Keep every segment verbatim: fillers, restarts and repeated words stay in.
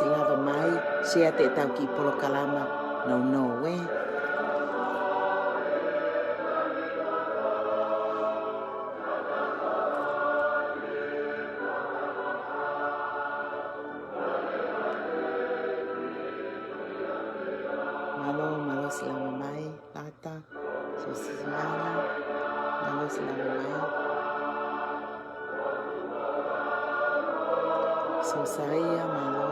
Lava mai, share ʻetau kiʻi polokalama nounou ē. Mālō, mālō siʻi lava mai, Lata, Sosiana, mālō siʻi lava mai. Sosaia, mālō.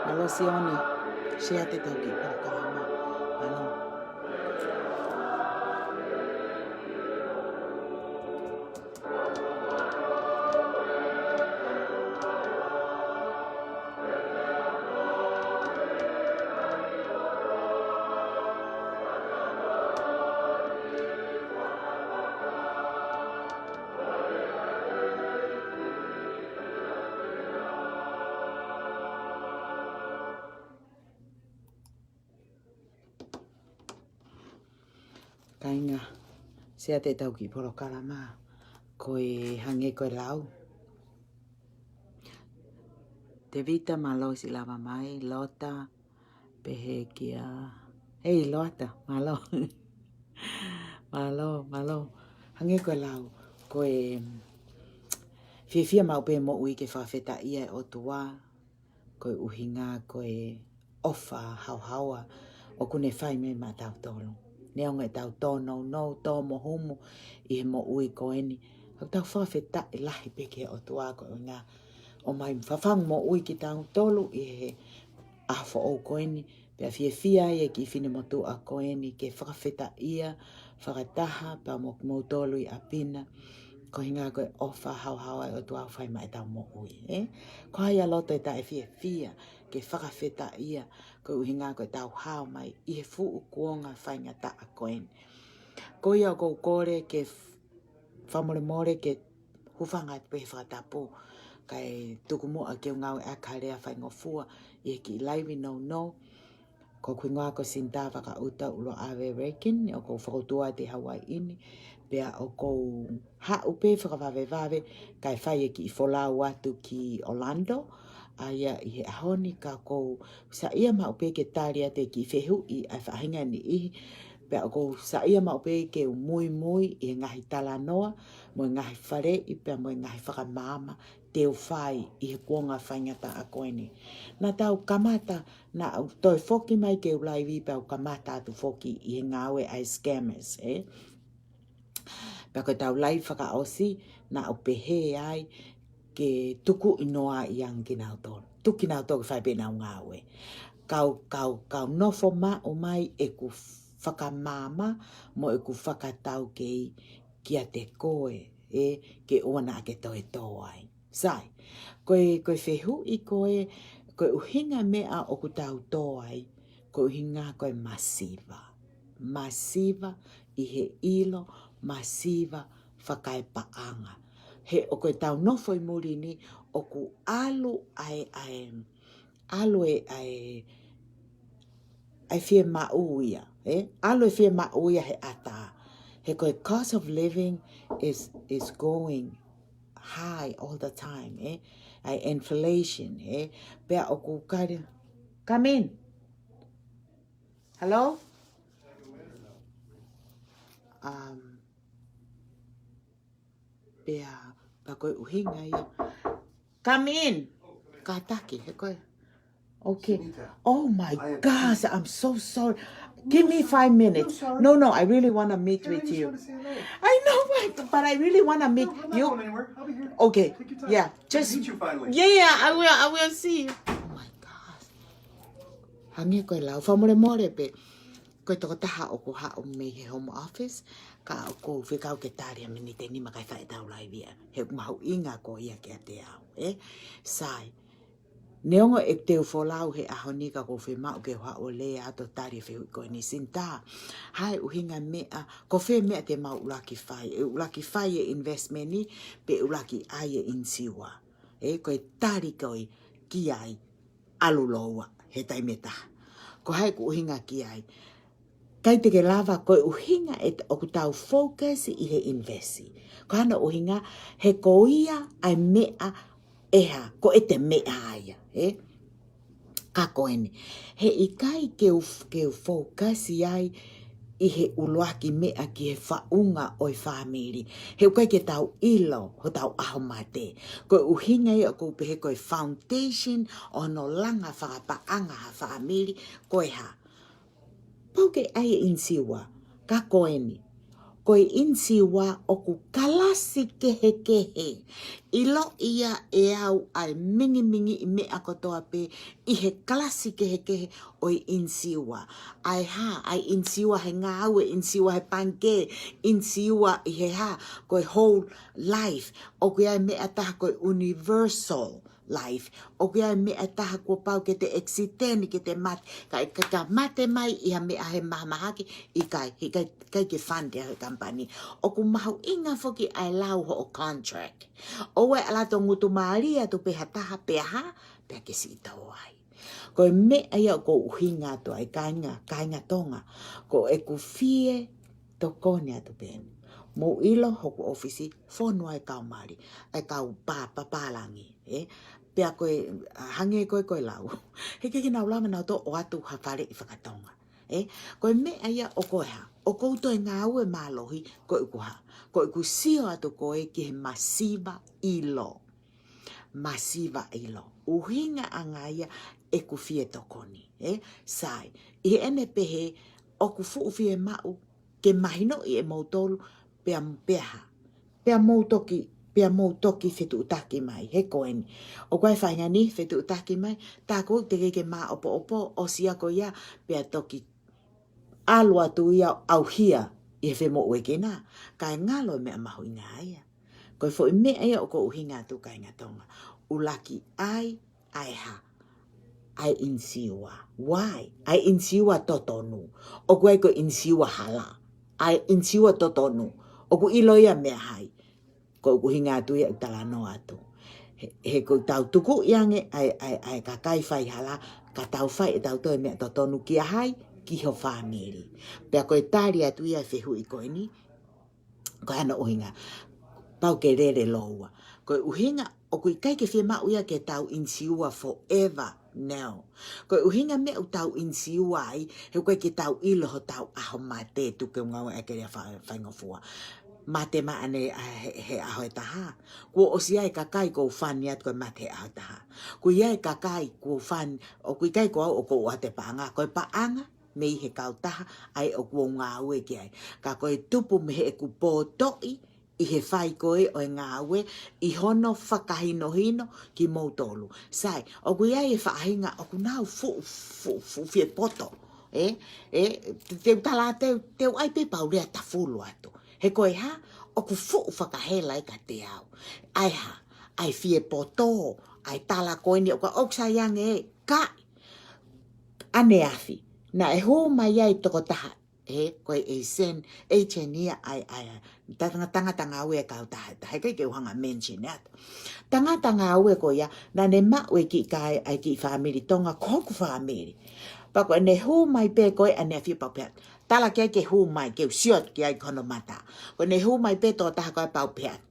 Mālō Sione, share ʻetau kiʻi polokalama. Mālō. Kāinga, share ʻetau kiʻi polokalama, ko e hangē ko e lau. Tevita, mālō siʻi lava mai, Lota, pehē kia, hei, Lota, mālō. Mālō, mālō. Hangē ko e lau, ko e fiefia maʻu pē moʻui ke fakafetaʻia e ʻOtua, ko e ʻuhinga ko e ʻofa haohaoa ʻoku ne fai mai maʻatautolu. Neongo ʻetau tōnounou, tō mo humu ʻi he moʻui ko eni, ʻoku tau fakafetaʻi lahi pē ki he ʻOtua ko e ʻuhinga ʻomai fafangu moʻui kitautolu ʻi he ʻaho foʻou ko eni, pea fiefia ai e kiʻi finemotuʻa ko eni ke fakafetaʻia fakataha pea mo kimoutolu ʻi ʻapi na, ko e ʻuhinga ko e ʻofa haohaoa e ʻOtua ʻoku fai maʻa ʻetau moʻui, ē? Ko hai ʻa loto ʻe taʻefiefia ke fakafetaʻia, ko e ʻuhinga ko ʻetau hao mai ʻi he fuʻu kuonga faingataʻa ko eni. Ko ia ʻoku ou kole ke f-, fakamolemole ke hūfanga atu pē he fakatapu, kae tuku muʻa ke u ngāueʻaki ha lea faingofua ʻi he kiʻi laivi nounou. Ko hoku hingoa ko Sinitā Vakaʻuta ʻUluʻave Rekin, ʻoku ou fakautua atu ʻi Hawaiʻi ni, pea ʻoku ou haʻu pē fakavavevave, kae fai e kiʻi folau atu ki Orlando, ʻa ia ʻi he ʻaho ni ka ʻoku ou saiʻia maʻu pē ke tali atu e kiʻi fehuʻi ʻa e faʻahinga ʻe niʻihi, pea ʻoku ou saiʻia maʻu pē ke u muimui ʻi he ngaahi talanoa, mo e ngaahi faleʻi, pea mo e ngaahi fakamaama te u fai ʻi he kuonga faingataʻa ko eni. Naʻa tau kamata, naʻa u toe foki mai ke u laivi pea u kamata atu foki ʻi he ngāue ʻa e scammers, ē? Pea ko ʻetau laivi fakaʻosi, naʻa u pehē ai ke tuku ʻi noa ʻi angi kinautolu. Tuku kinautolu ke fai pē ʻenau ngāue. Kau, kau, kau nofo maʻu mai ʻeku fakamaama mo ʻeku fakataukei kiate koe, ē, ke ʻoua naʻa ke toe tō ai. Sai, ko e, ko e fehuʻi ko e, ko e ʻuhinga meʻa ʻoku tau tō ai, ko e ʻuhinga ko e masiva. Masiva ʻi he ʻilo, masiva fakaepaʻanga. He ʻoku tau nofo ʻi muli ni ʻoku ʻalu ʻa e, ʻa e, ʻalu e, ʻa e, ʻa e fiemaʻu ia, ē? ʻAlu e fiemaʻu ia he ʻatā. He ko e cost of living is, is going high all the time, ē? ʻA e inflation, ē? Pea ʻoku kari, come in. Hello? Um, pea, pea ko e ʻuhinga ia. Come in. Kātaki, he ko e. Okay. Sinitā. Oh my gosh, I'm so sorry. Give me five minutes. No, no, I really wanna meet with you. I know, but, but I really wanna meet you. Okay, yeah, just, yeah, yeah, I will, I will see you. Oh my gosh. Hangē ko e lau, fakamolemole pē. Ko e tokotaha ʻoku haʻu mei he home office, ka ʻoku ou fekau ke tali ha miniti ʻe nima kae fai ʻetau laivi ia. He ʻoku mahuʻinga ko ia kiate au, ē? Sai. Neongo ʻeku toe folau he ʻaho ni ka ʻoku ou fiemaʻu ke u haʻu ʻo lea atu ʻo tali e fehuʻi ko eni, Sinitā. Hā e ʻuhinga meʻa, ko fē meʻa te mau ʻuluaki fai. ʻE ʻuluaki fai e investment ni, pe ʻuluaki ʻai e insiua. Ē, ko e tali ko ē ki ai, ʻalu lōua he taimi ʻe taha. Ko hai ʻoku ʻuhinga ki ai? ʻIkai te ke lava, ko e ʻuhinga ē ʻoku tau focus ʻi he invest. Ko hono ʻuhinga, he ko ia ʻa e meʻa ʻe hā, ko ʻete meʻa ia, ē? Ka ko eni. He ʻikai ke u, ke u focus ai ʻi he ʻuluaki meʻa ki he faʻunga ʻo e fāmili. He ʻoku ʻikai ke tau ʻilo hotau ʻaho mate. Ko e ʻuhinga ia ʻoku ou pehē ko e foundation ʻo hono langa fakapaʻanga ha fāmili, ko e hā? Pau ke ʻai e insiua, ka ko eni. Ko e insiua ʻoku kalasi kehekehe. ʻIlo ia ʻe au ʻa e mingimingiʻi meʻa kotoa pē ʻi he kalasi kehekehe ʻo e insiua. ʻA e hā, ʻa e insiua he ngāue, insiua he pangikē, insiua ʻi he hā, ko e whole life. ʻOku ʻi ai e meʻa ʻe taha ko e universal life. ʻOku ʻi ai e meʻa ʻe taha kuo pau ke te accident, ke te mate. Ka, ka, ka mate mai ʻi ha meʻa he mahamahaki, ʻikai, ʻikai, ʻikai ke fund ʻe he company. ʻOku mahuʻinga foki ʻa e lau hoʻo contract. ʻOua ʻe ʻalu atu ʻo ngutu mālie atu pē ha taha pea hā, pea ke siʻi tō ai. Ko e meʻa ia ʻoku ou ʻuhinga atu ai kāinga, kāinga Tonga. Ko ʻeku fie tokoni atu pē eni. Mou ʻilo hoku ʻōfisi fonu ai kau mali, ʻa e kau pā, pāpālangi, ē? Pea ko e, ʻa, hangē ko e, ko e lau. He ʻikai ke nau lava nautolu ʻo ʻoatu ha faleʻi fakatonga, ē? Ko e meʻa ia ʻoku hā, ʻoku ou toe ngāue mālohi, ko ʻeku hā. Ko ʻeku sio atu ko ē ki he masiva ʻilo. Masiva ʻilo. ʻUhinga ʻanga ia ʻeku fie tokoni, ē? Sai, ʻi heʻene pehē ʻoku fuʻu fiemaʻu ke mahinoʻi ʻe moutolu pea, pea hā. Pea mou toki, pea mou toki fetuʻutaki mai, he ko eni. ʻOku ʻi ai e faʻahinga ni fetuʻutaki mai, tā ʻoku teʻeki ke māʻopoʻopo, ʻosi ia ko ia, pea toki ʻalu atu ia ʻo ʻauhia ʻi he femoʻuekina, kae ngalo e meʻa mahuʻinga ia. Ko e foʻi meʻa ia ʻoku ou ʻuhinga atu kāinga Tonga. ʻUluaki ʻai, ʻa e hā, ʻa e insiua. Why? ʻA e insiua totonu. ʻOku ʻikai ko e insiua hala. ʻA e insiua totonu. ʻOku ʻilo ia meʻa hai. Ko ʻeku ʻuhinga atu ia ʻeku talanoa atu. He, he ko ʻetau tukuʻi ange ʻa e, ʻa e, ʻa e kakai faihala, ka tau fai ʻetau toe meʻa totonu kia hai, ki ho fāmili. Pea ko e tali atu ia e fehuʻi ko eni, ko hono ʻuhinga. Pau ke lele lōua. Ko e ʻuhinga, ʻoku ʻikai ke fiemaʻu ia ke tau insiua forever, no. Ko e ʻuhinga meʻa ʻoku tau insiua ai, he ʻoku ʻikai ke tau ʻilo hotau ʻaho mate, tuku ke u ngāueʻaki e lea fa-, faingofua. Mate mai ʻanai he, he ʻaho ʻe taha. Kuo ʻosi ʻi ai e kakai kuo fund atu ko e mate he ʻaho ʻe taha. Kuo ʻi ai e kakai kuo fund, ʻoku ʻikai ko au ʻoku ou ʻoatu e paʻanga, ko e paʻanga mei he kautaha ʻa ē ʻoku ou ngāue ki ai. Ka ko e tupu mei heʻeku potoʻi ʻi he fai ko ē ʻo e ngāue ʻi hono fakahinohino kimoutolu. Sai, ʻoku ʻi ai e faʻahinga ʻoku nau fuʻu, fuʻu, fuʻu fie poto. Ē, ē, te, te u tala, te, te u ʻai pē pau lea tafulu atu. He ko e hā, ʻoku fuʻu fakahela ia kiate au. ʻA e hā, ʻa e fie poto, ʻa e tala ko eni ʻoku ʻoku sai ange ē, ka ʻaneafi. Naʻe hū mai ai tokotaha, ē, ko e agent, agent ia ʻa e, ʻa e, tangata, tangata ngāue e kautaha, taha ʻikai ke u hanga mention atu. Tangata ngāue ko ia, naʻa ne maʻu e kiʻi kakai, ʻa e kiʻi fāmili Tonga, ko hoku fāmili. Pea ko ʻene hū mai pē ko ē ʻaneafi pea u pehē atu. Tala ki ai ke hū mai, ke u sio ki ai ki hono mata. Ko ʻene hū mai pē tokotaha ko ē pea u pehē atu.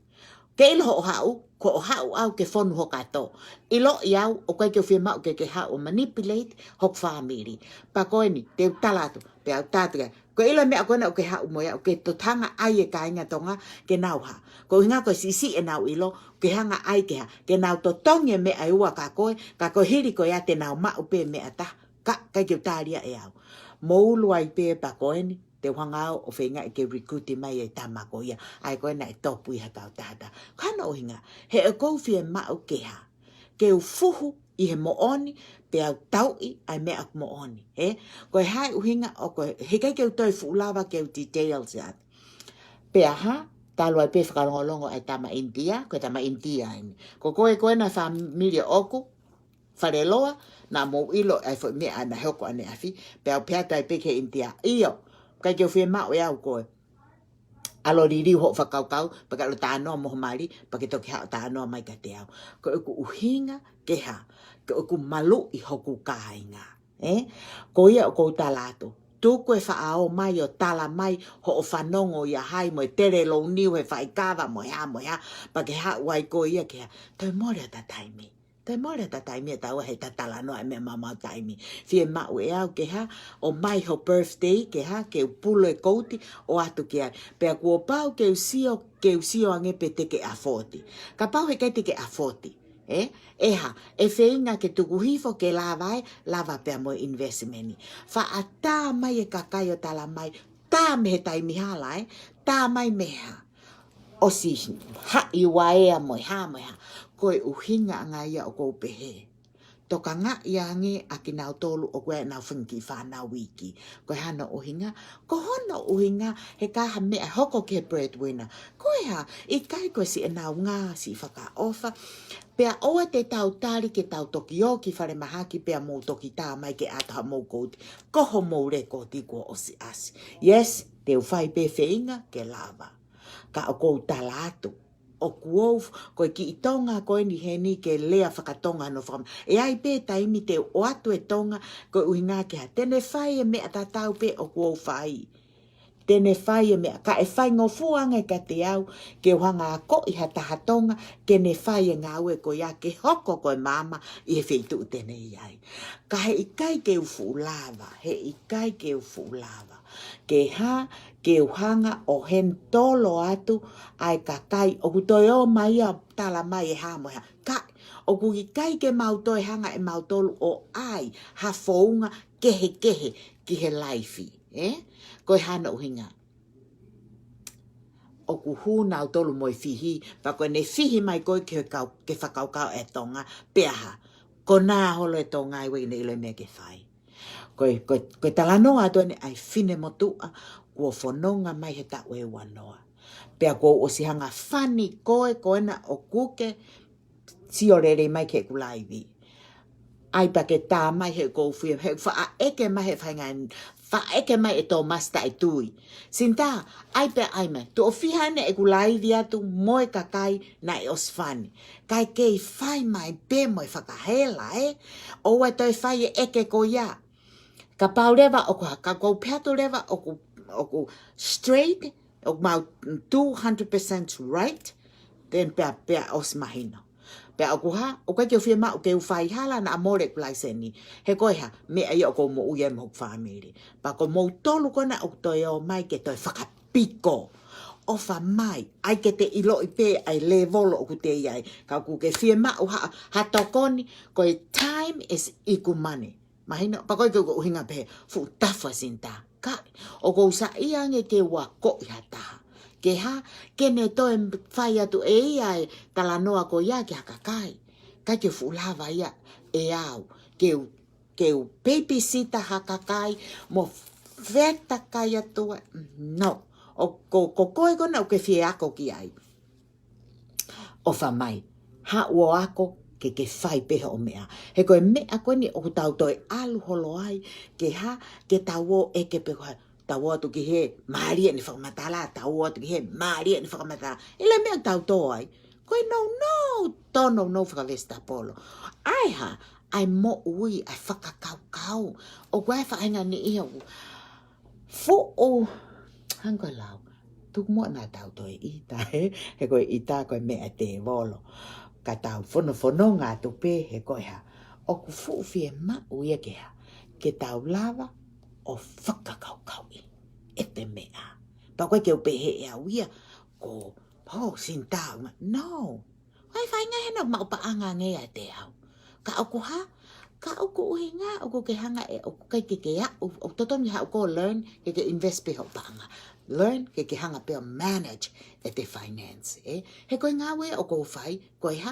Ke ʻilo hoʻo haʻu, ko hoʻo haʻu au ke fonu ho kato. ʻIloʻi au, ʻoku ʻikai ke u fiemaʻu ke ke haʻu ʻo manipulate hoku fāmili. Pea ko eni, te u tala atu, pea u tala atu ki ai. Ko e ʻilo e meʻa ko ena ʻoku ke haʻu mo ia, ʻoku ke toe hanga ʻai e kāinga Tonga ke nau hā. Ko e ʻuhinga ko e siʻisiʻi ʻenau ʻilo, ke hanga ʻai ke hā, ke nau totongi e meʻa ʻe ua kia koe, ka ko e hili ko ia te nau maʻu pē meʻa ʻe taha, ka, ʻikai ke u tali ia ʻe au. Mou ʻulu ai pē pea ko eni, te u hanga au ʻo feingaʻi ke recruit mai e tama ko ia, ʻa ē ko ena ʻe topu ʻi he kautaha. Ko hono ʻuhinga, he ʻoku ou fiemaʻu ke hā, ke u fuhu ʻi he moʻoni, pea u tauʻi ʻa e meʻa ʻoku moʻoni, ē? Ko e hā e ʻuhinga ʻoku, he ʻikai ke u toe fuʻu lava ke u details atu. Pea hā, talu ai pē fakalongolongo ʻa e tama ʻInitia, ko e tama ʻInitia eni. Ko koe ko ena fāmili ʻoku, Faleloa, naʻa mou ʻilo ʻa e foʻi meʻa naʻe hoko ʻaneafi, pea u pehē atu ai pē ki he ʻInitia. ʻIo, ʻikai ke u fiemaʻu ʻe au koe. ʻAlu ʻo liliu hoʻo fakakaukau, pea ke ʻalu ʻo talanoa mo ho mali, pea ke toki haʻu ʻo talanoa mai kiate au. Ko ʻeku ʻuhinga ke hā, ko ʻeku maluʻi hoku kāinga. Ē? Ko ia ʻoku ou tala atu. Tuku e faʻa ō mai ʻo tala mai hoʻo fanongo ia hai mo e tele lou niu he faikava mo e hā mo e hā. Pea ke haʻu ai koe ia ke hā. Toe mole ʻa ta taimi. Toe mole ʻa ta taimi ʻe taua he ta talanoa e meʻa maumau taimi. Fiemaʻu ʻe au ke hā, ʻomai ho birthday ke hā, ke u pulo e kouti ʻo ʻatu ki ai. Pea kuo pau ke u sio, ke u sio ange pe te ke afford. Kapau heʻikai te ke afford. ʻE, ʻe hā, ʻe feinga ke tuku hifo ke lava ē, lava pea mo e investment. Faʻa tā mai e kakai ʻo tala mai, tā mei he taimi hala ē, tā mai mei hā. ʻOsi haʻi uaea mo e hā mo e hā. Ko e ʻuhinga ʻanga ia ʻoku ou pehē. Tokangaʻi ange ʻa kinautolu ʻoku ʻi ai ʻenau fanga kiʻi fānau iiki. Ko e hā hono ʻuhinga, ko hono ʻuhinga he ka ha meʻa hoko ki he breadwinner. Ko e hā, ʻikai ko e siʻenau ngā, siʻi fakaʻofa. Pea ʻoua te tau tali ke tau toki ō ki falemahaki pea mou toki tā mai ke ʻatu haʻamou kouti. Ko homou lēkooti kuo ʻosi ʻasi. Yes, te u fai pē feinga ke lava. Ka ʻoku ou tala atu. ʻOku ou, ko e kiʻi Tonga ko eni heni ke lea fakatonga no fakam. ʻE ʻi ai pē taimi te u ʻoatu e Tonga, ko e ʻuhinga ke hā. Te ne fai e meʻa tatau pē ʻoku ou fai. Te ne fai e meʻa, ka ʻe faingofua ange kiate au, ke u hanga ʻo akoʻi ha taha Tonga, ke ne fai e ngāue ko ia ke hoko ko e maama ʻi he feituʻu te ne ʻi ai. Ka heʻikai ke u fuʻu lava, heʻikai ke u fuʻu lava. Ke hā, ke u hanga ʻo handle atu ʻa e kakai, ʻoku toe ō mai ʻo tala mai e hā mo e hā. Ka, ʻoku ʻikai ke mau toe hanga ʻe mautolu ʻo ʻai ha founga kehekehe ki he life, ē? Ko e hā hono ʻuhinga. ʻOku hū nautolu mo e fihi, pea ko ʻene fihi mai koe ke kau, ke fakakaukau e Tonga, pea hā. Ko nā holo e Tonga ʻi he ʻikai ke ne ʻilo e meʻa ke fai. Ko e, ko e, ko e talanoa atu eni ʻa e finemotuʻa, kuo fononga mai he taʻu ʻe uanoa. Pea kuo u ʻosi hanga fani koe, ko ena ʻoku ke sio lelei mai ki heʻeku laivi. ʻAi pea ke tā mai heʻeku fie, he faʻa ʻeke mai he faʻahinga, faʻa ʻeke mai ʻe Thomas Taʻetui. Sinta, ʻai pea ʻai mai. Tuʻo fiha eni ʻeku laivi atu mo e kakai naʻe ʻosi fani. Kae kei fai mai pē mo e fakahela, ē? ʻOua toe fai e ʻeke ko ia. Kapau leva ʻoku hā, ka kou pehē atu leva ʻoku, ʻoku straight, ʻoku mau two hundred percent right, then pea, pea ʻosi mahino. Pea ʻoku hā, ʻoku ʻikai ke u fiemaʻu ke u fai hala naʻa mole ʻeku laiseni. He ko e hā, meʻa ia ʻoku ou moʻui ai mo hoku fāmili. Pea ko moutolu ko ena ʻoku toe ō mai ke toe fakapiko. ʻOfa mai, ʻai ke te ʻiloʻi pē ʻa e lēvolo ʻoku te ʻi ai. Ka ʻoku ke fiemaʻu ha, ha tokoni, ko e time is equal money. Mahino, pea ko e ke ʻuhinga pē, fuʻu tafa Sinta. Ka, ʻoku ou saiʻia ange ke u akoʻi ha taha. Ke hā, ke ne toe fai atu ʻe ia e talanoa ko ia ki ha kakai. ʻIkai ke fuʻu lava ia ʻe au. Ke u, ke u babysitter ha kakai, mo fetakai atu ē. No. ʻO ko, ko koe ko ena ʻoku ke fie ako ki ai. ʻOfa mai, haʻu ʻo ako ke ke fai pē hoʻo meʻa. He ko e meʻa ko eni ʻoku tau toe ʻalu holo ai, ke hā, ke tau ō ʻeke pē ko e hā, tau ō atu ki hē, mālie ʻene fakamatala, tau ō atu ki hē, mālie ʻene fakamatala. ʻIlo e meʻa tau tō ai, ko e nounou, tō nounou fakavesitapolo. ʻAi hā, ʻai moʻui, ʻai fakakaukau. ʻOku ʻi ai e faʻahinga niʻihi ʻoku fuʻu, hangē ko e lau. Tuku muʻa naʻa tau toe ʻita, ē? He ko e ʻita ko e meʻa tēvolo. Ka tau fonofononga atu pē, he ko e hā. ʻOku fuʻu fiemaʻu ia ke hā. Ke tau lava ʻo fakakaukauʻi ʻete meʻa. Pea ko e ke u pehē ʻe au ia, ko, oh, Sinta, ma-, no. ʻAi faʻahinga hena maʻu paʻanga ange ʻiate au. Ka ʻoku hā, ka ʻoku ʻuhinga, ʻoku ke hanga ē, ʻoku ʻikai ke ke aʻu, ʻoku totonu ke haʻu ʻo learn, ke ke invest pē hoʻo paʻanga. Learn, ke ke hanga pē ʻo manage ʻete finance, ē? He ko e ngāue ʻoku ou fai, ko e hā,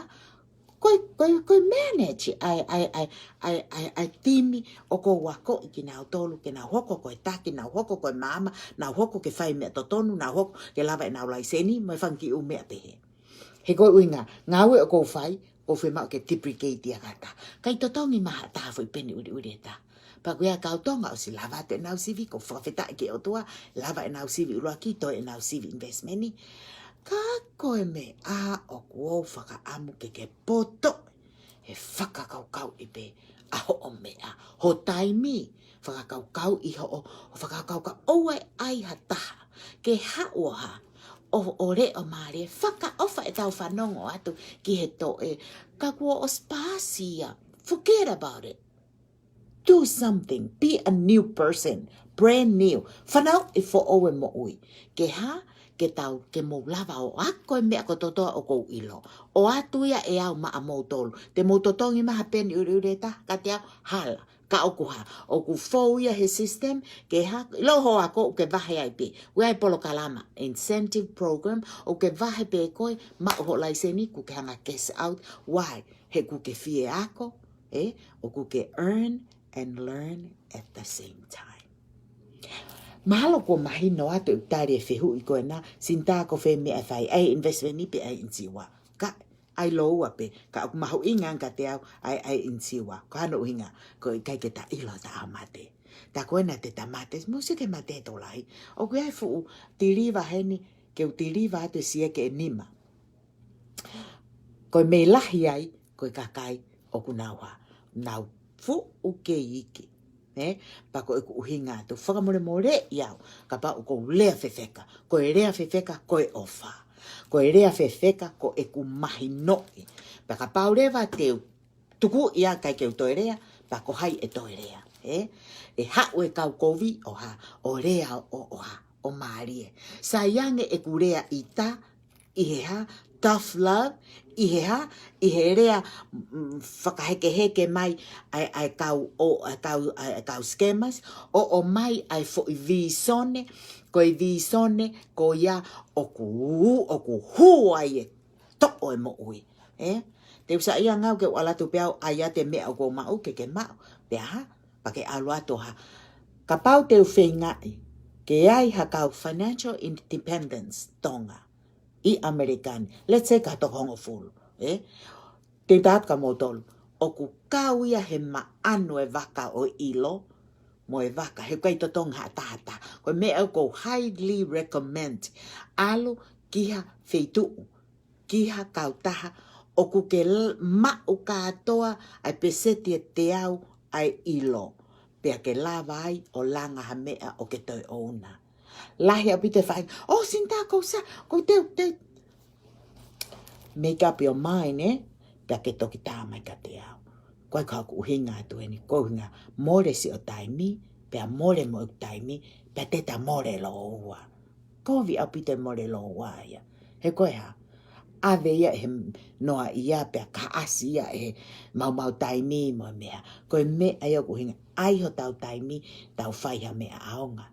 ko e, ko e, ko e manage ʻa e, ʻa e, ʻa e, ʻa e, ʻa e, ʻa e timi ʻoku ou akoʻi kinautolu, ke nau hoko ko e taki, nau hoko ko e maama, nau hoko ke fai meʻa totonu, nau hoko ke lava ʻenau laiseni, mo e fanga kiʻi ʻū meʻa pehē. He ko e ʻuhinga, ngāue ʻoku ou fai, ʻoku ou fiemaʻu ke duplicate ia ki ha taha. ʻIkai totongi mai ha taha foʻi peni ʻuliʻuli ʻe taha. Pea ko ia kau Tonga ʻosi lava atu ʻenau sivi, ʻoku ou fakafetaʻi ki he ʻOtua, lava ʻenau sivi ʻuluaki, toe ʻenau sivi investment. Ka ko e meʻa ʻoku ou fakaʻamu ke ke poto, he fakakaukauʻi pē, ʻa hoʻo meʻa, ho taimi, fakakaukau ʻi hoʻo, ʻo fakakaukau ka ʻoua ʻe ʻai ha taha ke haʻu ʻo hā, ʻo, ʻo leʻo mālie, fakaʻofa ʻetau fanongo atu ki he toʻe, ka kuo ʻosi pāsi ia. Forget about it. Do something. Be a new person. Brand new. Fanauʻi foʻou e moʻui. Ke hā, ke tau, ke mou lava ʻo ako e meʻa kotoa ʻoku ou ʻilo. ʻOatu ia ʻe au maʻamoutolu. Te mou totongi mai ha peni ʻuliʻuli ʻe taha kiate au, hala. Ka ʻoku hā, ʻoku fou ia he system, ke hā, ʻilo hoʻo ako ʻoku ke vahe ai pē. ʻOku ʻi ai e polokalama, incentive program, ʻoku ke vahe pē koe, maʻu hoʻo laiseni, ʻoku ke hanga cash out. Why? He ʻoku ke fie ako, ē, ʻoku ke earn and learn at the same time. Mahalo kuo mahino atu ʻeku tali e fehuʻi ko ena, Sinitā, ko fē meʻa ʻe fai, ʻai e investment ni pe ʻai e inisiua. Ka, ʻai lōua pē, ka ʻoku mahuʻinga ange kiate au, ʻai, ʻai e inisiua. Ko hono ʻuhinga, ko e ʻikai ke ta ʻilo ʻeta ʻaho mate. Tā ko ena te ta mate, mou sio ki he mate ʻa e tokolahi. ʻOku ʻi ai e fuʻu tiliva heni, ke u tiliva atu e sieke ʻe nima. Ko e meʻa lahi ai, ko e kakai ʻoku nau hā, nau fuʻu kei iiki. Ē? Pea ko ʻeku ʻuhinga atu, fakamolemoleʻi au, kapau ʻoku ou lea fefeka, ko e lea fefeka, ko e ʻofa. Ko e lea fefeka, ko ʻeku mahinoʻi. Pea kapau leva te u tuku ia ʻikai ke u toe lea, pea ko hai ʻe toe lea, ē? ʻE haʻu e kau kovi ʻo hā, ʻo lea ʻo, ʻo hā, ʻo mālie. Sai ange ʻeku lea ʻita, ʻi he hā, tough love, ʻi he hā, ʻi he lea, mm, fakahekeheke mai ʻa e, ʻa e kau, ʻo, ʻa e kau, ʻa e kau scammers, ʻo, ʻomai ʻa e foʻi vīsone, ko e vīsone, ko ia ʻoku, ʻoku hū ai e toʻo e moʻui, ē? Te u saiʻia ange au ke u ʻalu atu pē au ʻai atu e meʻa ʻoku ou maʻu ke ke maʻu, pea hā, pea ke ʻalu atu hā. Kapau te u feingaʻi ke ʻai ha kau financial independence Tonga ʻi ʻAmelika ni, let's say ka toko hongofulu, ē? Te u tā atu kia moutolu, ʻoku kau ia he maʻanu e vaka ʻo e ʻilo, mo e vaka, he ʻikai totongi ha taha ha taha. Ko e meʻa ʻoku ou highly recommend, ʻalu ki ha feituʻu, ki ha kautaha, ʻoku ke l-, maʻu kātoa ʻa e pēseti ʻe teau ʻa e ʻilo. Pea ke lava ai ʻo langa ha meʻa ʻo ke toe ʻouna. Lahi ʻaupito e faʻahinga, "Oh, Sinitā, ʻoku ou sa, ʻoku ou teu, teu." Make up your mind, ē? Pea ke toki tā mai kiate au. Ko e ʻuhinga atu eni, ko e ʻuhinga, mole siʻo taimi, pea mole mo ʻeku taimi, pea te ta mole lōua. Kovi ʻaupito e mole lōua ia. He ko e hā, ʻave ia ʻe he noaʻia pea ka ʻasi ia ʻe he maumau taimi mo e meʻa. Ko e meʻa ia ʻoku ʻuhinga, ʻai hotau taimi, tau fai ha meʻa ʻaonga.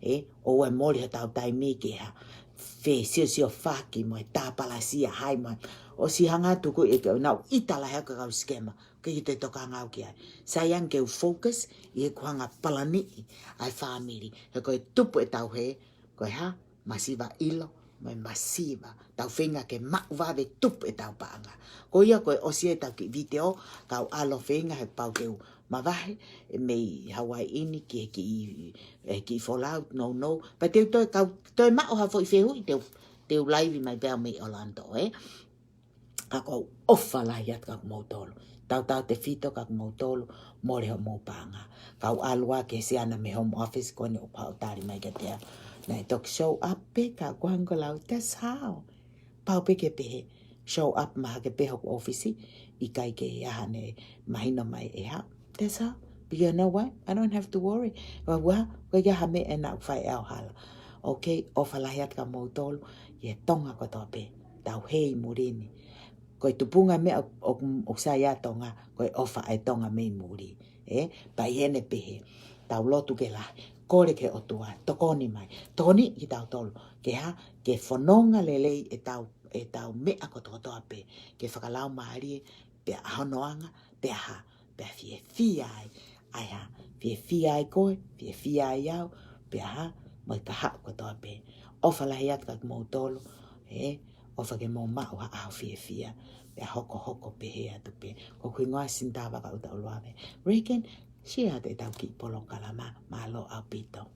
Ē, ʻoua ʻe mole hotau taimi ki ha fesiosiofaki mo e tāpalasia hai mo e. ʻOsi hanga tuku ʻe ke ʻo nau ʻita lahi ʻa e kau scammer, ke ʻi te tokanga au ki ai. Sai ange ke u focus ʻi heʻeku hanga palaniʻi ʻa e fāmili. He ko e tupu ʻetau hē, ko e hā, masiva ʻilo, mo e masiva. Tau feinga ke maʻu vave tupu ʻetau paʻanga. Ko ia ko e ʻosi ʻetau kiʻi vitiō, kau ʻalu ʻo feinga he pau ke u mavahe, ʻe mei Hawaii ni ki he kiʻi, he kiʻi folau, no, no. Pea te u toe kau, toe maʻu ha foʻi fehuʻi, te u, te u laivi mai pē au mei Orlando, ē? Ka ʻoku ou ʻofa lahi atu kia moutolu. Tautautefito kia moutolu, mole hoʻomou paʻanga. Kau ʻalu ā ki he siana mei home office ko eni ʻoku haʻu ʻo tali mai kiate au. Naʻe toki show up pē ka kuango lau, that's how. Pau pē ke pehē, show up mahaki pē hoku ʻōfisi, ʻikai ke ʻi ai haʻane mahino mai ʻe hā. That's how. But you know what? I don't have to worry. Ua ua, ko ia ha meʻa ʻe naʻa ku fai ʻe au hala. Okay, ʻofa lahi atu kia moutolu, ʻi he Tonga kotoa pē. Tau hē ʻi muli ni. Ko e tupunga meʻa ʻo, ʻo, ʻoku sai ʻa Tonga, ko e ʻofa ʻa e Tonga mei muli. Ē, pea ʻi heʻene pehē, tau lotu ke lahi, kole ki he ʻOtua, tokoni mai, tokoni kitautolu, ke hā, ke fononga lelei ʻetau, ʻetau meʻa kotokotoa pē, ke fakalaumālie, pea ʻa hono anga, pea hā, pea fiefia ai, ʻa e hā, fiefia ai koe, fiefia ai au, pea hā, mo e kahaʻu kotoa pē. ʻOfa lahi atu kia moutolu, ē, ʻofa ke mou maʻu ha ʻaho fiefia, pea hokohoko pehē atu pē. Ko hoku hingoa Sinitā Vakautaʻuloave. Reagan, share atu ʻetau kiʻi polokalama, mālō ʻaupito.